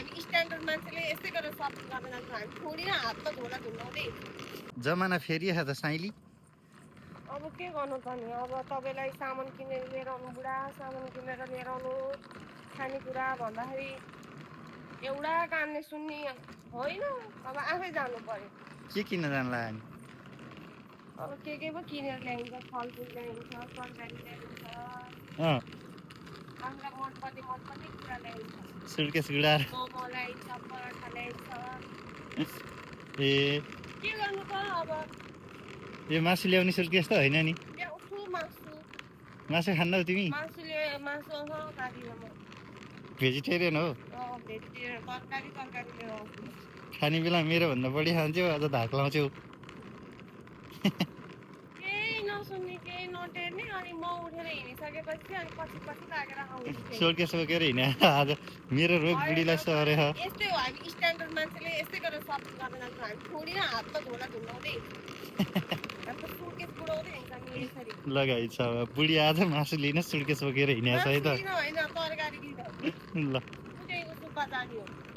हामी स्ट्यान्डर्ड मान्छेले यस्तै गरेर सपिङ गर्न जान्छौँ हामी थोडी न हात त झोला धुलाउँदै जमाना फेरि छ त साइली अब के गर्नु त नि अब तपाईँलाई सामान किनेर लिएर आउनु बुढा सामान किनेर लिएर आउनु खानेकुरा भन्दाखेरि एउटा कानले सुन्ने होइन अब आफै जानु पर्यो के किन्न जान्ला हामी अब के पो किनेर ल्याइन्छ फलफुल ल्याइन्छ तरकारी ल्याइन्छ अँ आफूलाई मनपर्ने कुरा ल्याइन्छ सुड्केस गुडाएर मोमो ल्याइन्छ पराठा ल्याइन्छ ए के गर्नु त अब यो मासु ल्याउने सुड्केस त होइन नि ल्याउँछु मासु मासु खान्नौ तिमी मासु खाँदिनँ म भेजिटेरियन हो भेजिटेरियन तरकारी लिएर आउँछु खाने बेला मेरो भन्दा बढी खान्छौ अझ धाक लाउँछौ केही नसुन्ने केही नटेर्ने अनि म उठेर हिँडिसकेपछि अनि पछि लागेर आउँछु सुड्केस बोकेर हिँडे आज मेरो रोग बुढीलाई सरे यस्तै हो हामी स्ट्यान्डर्ड मान्छेले यस्तै गरेर सपिङ गर्न जान्छौँ हामी थोडी न हात त झोला धुलाउँदै हाम्रो सुटकेस बुढाउँदै हिँड्छ नि यसरी लगाइ छ बुढी आज मासु लिन सुड्केस बोकेर हिँडेको छ है त होइन तरकारी ल कुटैको सुक्खा जाने हो